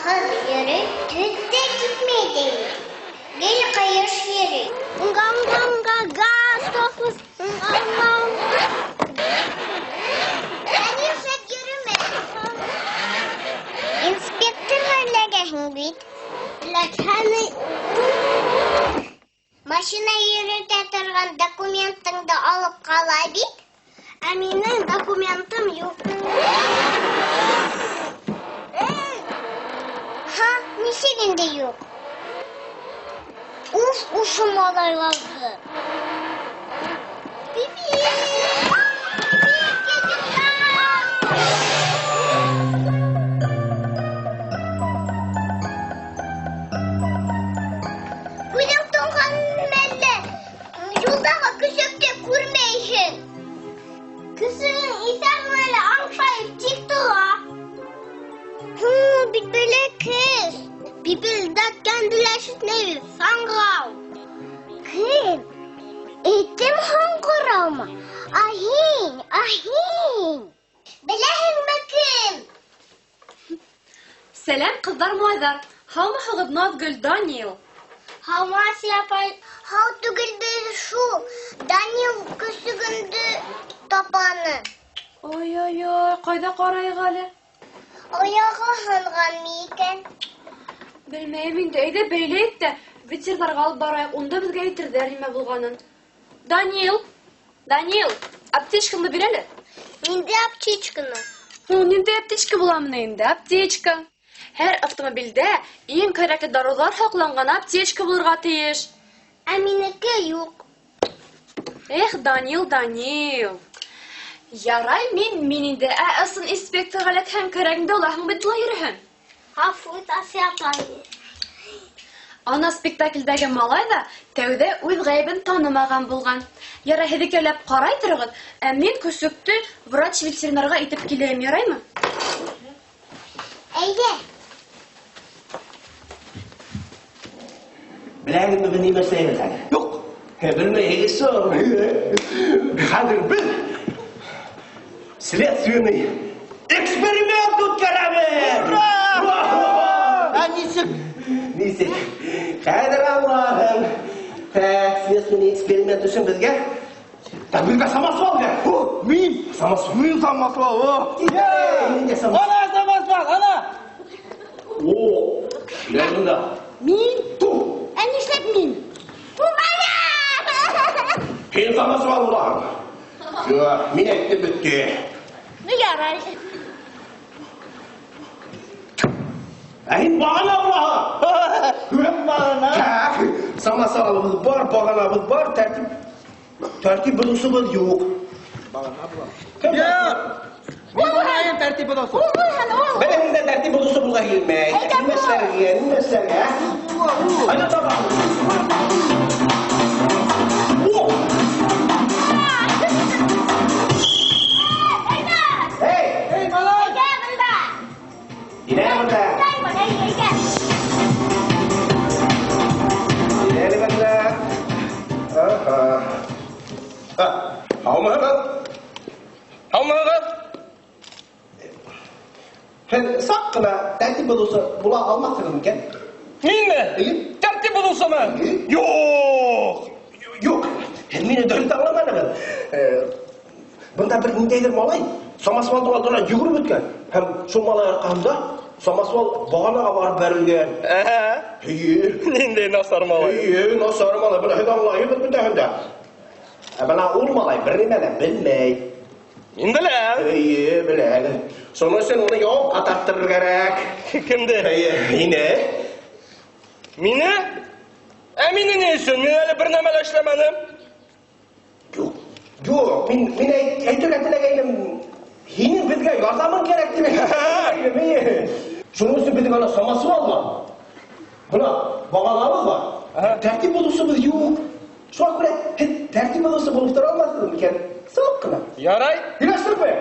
Ҡыҙ йөрөй, төҫ тә китмәй тейме. Гел ҡыйыш йөрөй. Уңға-уңға-уңға, газ, тормоз, уңға-уңға-уңға. Ә нишләп йөрөмә? Инспекторға эләгәһең бит. Эләкһә ни? Машина йөрөтә торған документыңды алып ҡала бит. Ә минең документым юҡ. Һа, нисек инде юҡ? Уф, ошо малайларҙы. Пипи! Күҙең тоңғанмы әллә? Юлдағы көсөктө күрмәйһең. Көсөгөң иҫәрме әле, аңшайып тик тора. Һуң ул бит бәләкәс. Пипелдәткәнде лә ишетмәйбеҙ, саңғырау. Кем? Этем һаңғыраумы? Ә һин, ә һин. Беләһеңме кем? Сәләм, ҡыҙҙар, малайҙар. Һаумыһығыҙ, Наҙгөл, Данил? Һаумы, Асия апай. Һау түгелбеҙ шул. Данил көсөгөмдө тапаны. Ой-ой-ой, ҡайҙа ҡарайыҡ әле? Аяғы һынғанмы икән? Белмәйем инде, әйҙә бәйләйек тә ветеринарға алып барайыҡ, унда беҙгә әйтерҙәр нимә булғанын. Данил, Данил, аптечкаңды бир әле. Ниндәй аптечканы? Һуң, ниндәй аптечка буламы ни инде? Аптечка. Һәр автомобилдә иң кәрәкле дарыуҙар һаҡланған аптечка булырға тейеш. Ә минеке юҡ. Эх, Данил, Данил. Ярай, мин инде. Ә ысын инспекторға эләкһәң, кәрәгеңде алаһың бит, былай йөрөһәң. Ғәфү ит, Асия апай. Ана спектаклдәге малай ҙа тәүҙә үҙ ғәйебен танымаған булған. Ярай, һеҙ икәүләп ҡарай тороғоҙ, ә мин көсөктө врач-ветеринарға итеп киләйем, яраймы? Әйҙә. Беләһегеҙме, беҙ нимә эшләйбеҙ хәҙер? Юҡ. Белмәйһегеҙ шул. Хәҙер беҙ следственный эксперимент үткәрәбеҙ. Ура! Ә нисек? Нисек? Хәҙер аңлаһың. Так, следственный эксперимент өсөн беҙгә Так, беҙгә самосвал кәрәк. О, мин! Самосвал. Мин самосвал, о! Мин дә самосвал. Ана самосвал, ана! О, килә бында. Мин? Ту! Ә нишләп мин? Һин самосвал булаһың. Юҡ, мин әйттем бөттө. Ну, ярай. Ә һин бағана булаһың. Бағана. Так, самосвалыбыҙ бар, бағанабыҙ бар, тәртип боҙоусыбыҙ юҡ. Бағана була. Кем? Юҡ. Мин булайым тәртип боҙоусы. Ул булһын, ул. Бәләһең дә тәртип боҙоусы булға килмәй. Әйҙә, Нимә эшләргә, нимә эшләргә? Айда табам. О! Эй! Эй, малай! Әйҙә бында. Инә бында. Әйҙә, әйҙә. Инә бында. Аһа. А, һаумыһығыҙ? Һаумыһығыҙ? Һеҙ саҡ ҡына тәртип боҙоусы була алмаҫһығыҙ микән? Минме? Эйе. Тәртип боҙоусымы? Эйе. Юҡ. Юҡ. Һеҙ мине дөрөҫ аңламанығыҙ. Бында бер ниндәйҙер малай самосвалдың алдына йүгереп үткән һәм шул малай арҡаһында самосвал бағанаға барып бәрелгән. Әһә. Эйе. Ниндәй насар малай. Эйе, насар малай. Бына һеҙ аңлайһығыҙ бөтәһен дә. Ә бына ул малай бер нимә лә белмәй. Мин беләм. Эйе, беләһегеҙ. Шуның өсөн уны яуапҡа тарттырыр кәрәк. Кемде? Эйе, һине. Мине? Ә мине ни өсөн? Мин әле бер нәмә лә эшләмәнем. Юҡ, юҡ, мин әйтергә теләгәйнем. Һинең беҙгә ярҙамың кәрәк тип әйтәйем. Эйе. Шуның өсөн беҙҙең ана самосвал бар. Бына бағанабыҙ бар. Аһа. Тәртип боҙоусыбыҙ юҡ. Шуға күрә һеҙ тәртип боҙоусы булып тора алмаҫһығыҙ микән? Саҡ ҡына. Ярай. Һөйләштерме?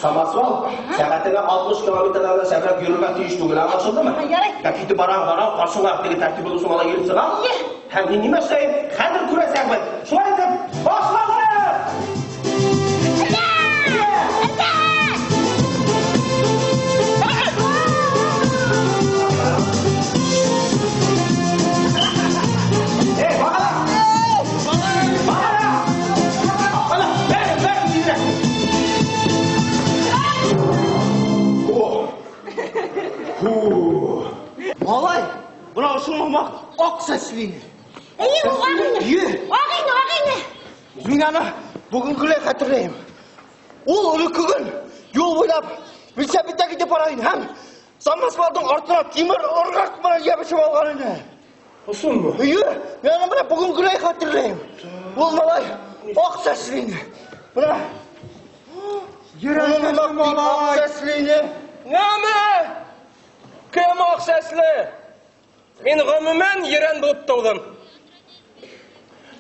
Самосвал сәғәтенә 60 километрҙан да шәберәк йөрөргә тейеш түгел, аңлашылдымы? Ярай. Ә китеп бараң, бараң, ҡаршыңа теге тәртип боҙоусы малай килеп сыға. Эйе. Һәм мин нимә эшләйем? Хәҙер күрәсәкбеҙ. Шулай итеп, башланыр! Әйҙә! Әйҙә! Фу. Малай, бына ошоно һымаҡ аҡ сәсле ине. Эйе, ул аҡ ине. Эйе. Аҡ ине, аҡ ине. Мин аны бөгөнгөләй хәтерләйем. Ул элекке көн юл буйлап велосипедта китеп бара ине һәм самосвалдың артына тимер ырғаҡ менән йәбешеп алған ине. Ошонмо? Эйе, мин аны бына бөгөнгөләй хәтерләйем. Ул малай аҡ сәсле ине. Бына. Ерән сәсле малай. Аҡ сәсле ине. Нәмә? Кем аҡ сәсле? Мин ғөмүмән ерән булып тыуҙым.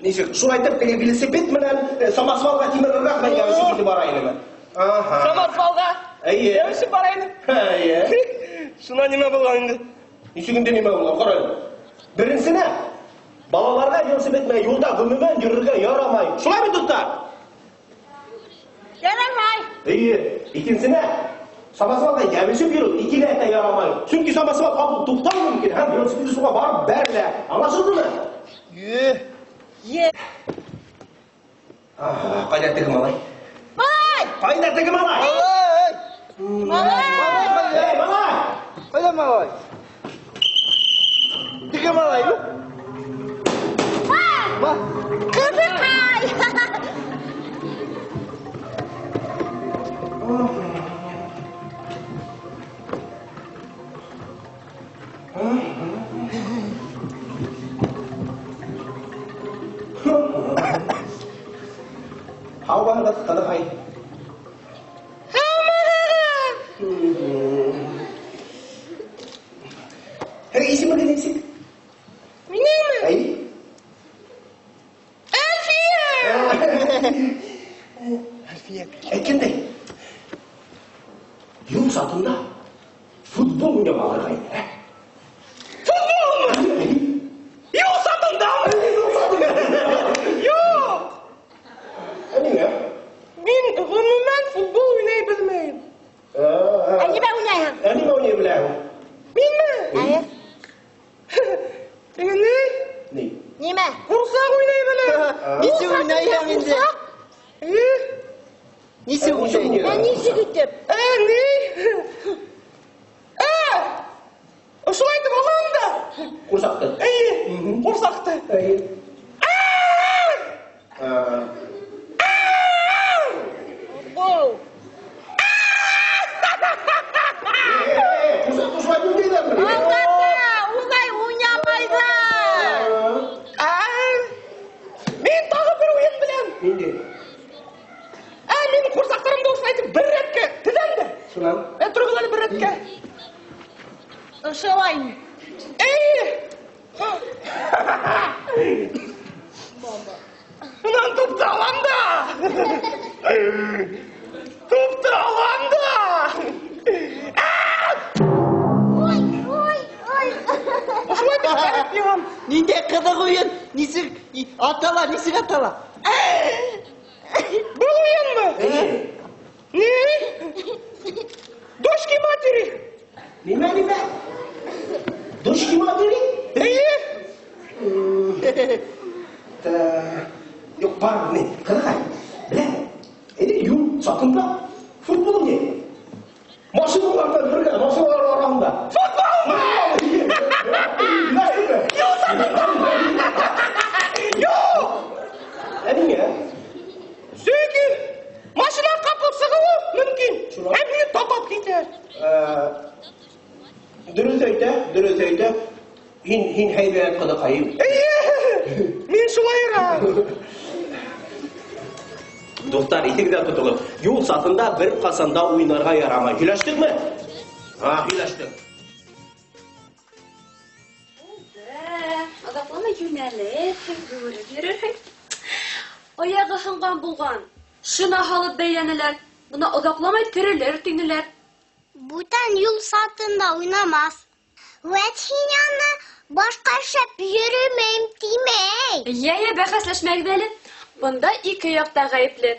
Нисек, шулай итеп теге велосипед менән самосвалға тимер ырғаҡ менән йәбешеп китеп бара инеме? Аһа. Самосвалға? Эйе. Йәбешеп бара ине. Эйе. Шунан нимә булған инде? Нисек инде нимә булған? Ҡара әле. Беренсенә, балаларға велосипед менән юлда ғөмүмән йөрөргә ярамай. Шулай бит, дуҫтар? Ярамай. Эйе. Икенсенә, самосвалға йәбешеп йөрөү икеләтә ярамай. Сөнки самосвал ҡапыл туҡтауы мөмкин һәм велосипед шуға барып бәрелә. Аңлашылдымы? Эйе. Е. Аһа, ҡайҙа теге малай? Малай! Ҡайҙа теге малай? Малай! Малай! Эй, малай! Ҡайҙа малай? Теге малай, юҡ? Ба. Ҡыҙыҡай! Һаумыһығыҙ, ҡыҙыҡай. Һаумыһығыҙ! Һеҙ исемегеҙ нисек? Минеңме? Әй. Әлфиә! Әлфиә. Әйткәндәй, юл сатында футбол уйнап алырға ине, ә? Футболмы? Юл сатындамы? Юҡ! Ә ниңә? Мин ғөмүмән футбол уйнай белмәйем. Ә нимә уйнайһың? Ә нимә уйнай беләһең? Минме? Әйе. Теге ни? Ни? Нимә? Ҡурсаҡ уйнай беләм. Нисек уйнайһың инде? Эйе. Нисек уйнайһың? Ә нисек итеп? Ә, ни? Ә! Ошолай итеп алам да. Ҡурсаҡты. Эйе, ҡурсаҡты. Эйе. Воу. Ҡурсаҡты ошолай уйнайҙармы? Алдата, улай уйнамайҙар. Ә! Мин тағы бер уйын беләм. Ниндәй? Ә, мин ҡурсаҡтарымды ошолай итеп бер рәткә теҙәм дә. Шунан? Ә, тороғоҙ әле бер рәткә. Ошолай. Эйе. Унан тупты алам да. Тупты алам да. Ой, ой, ой. Ошолай итеп бәреп йығам. Ниндәй ҡыҙыҡ уйын? Нисек атала, нисек атала? Был уйынмы? Ни? Дочки матери. Нимә, нимә? Дочки матери? Эйе. Юҡ, бар, ни, ҡыҙыҡай. Беләм. Әйҙә, юл сатында футбол ни? Машиналар менән бергә, машиналар араһында. Футболмы? Беләһеңме? Юл сатында. Юҡ. Ә ниңә? Сөнки машина ҡапыл сығыуы мөмкин. Шулай. Ә мине тапап китә. Дөрөҫ әйтә, дөрөҫ әйтә. Һин һәйбәт ҡыҙыҡай. Эйе. Мин шулайыраҡ. Дуҫтар, иҫегеҙҙә тотоғоҙ. Юл сатында бер ҡасан да уйнарға ярамай. Һөйләштекме? Һа, һөйләштек. Оҙаҡламай йүнәлерһең, йүгереп йөрөрһөң. Аяғы һынған булған. Шина һалып бәйләнеләр. Бына оҙаҡламай терелер тинеләр. Бүтән юл сатында уйнамаҫ. Вәт һин аны башҡа шәп йөрөмәйем тимәй. Йә, йә, бәхәсләшмәгеҙ әле. Бында ике яҡ та ғәйепле.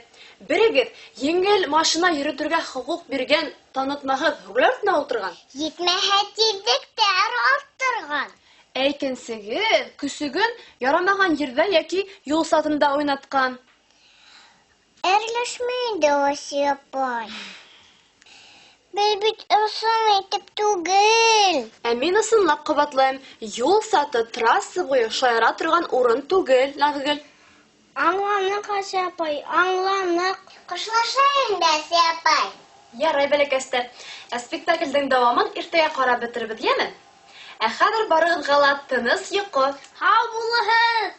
Берегеҙ еңел машина йөрөтөргә хоҡуҡ биргән танытмаһыҙ руль артына ултырған. Етмәһә тиҙлектәр арттырған. Ә икенсегеҙ көсөгөн ярамаған ерҙә йәки юл сатында уйнатҡан. Әрләшмә инде, Асия апай. Беҙ бит ысын итеп түгел. Ә мин ысынлап ҡабатлайым, юл саты, трасса буйы шаяра торған урын түгел, Наҙгөл. Аңланыҡ, Асия апай, аңланыҡ. Хушлашайыҡ инде, Асия апай. Ярай, бәләкәстәр. Ә спектаклдең дауамын иртәгә ҡарап бөтөрбөҙ, йәме? Ә хәҙер барығыҙға ла тыныс йоҡо. Һау булығыҙ.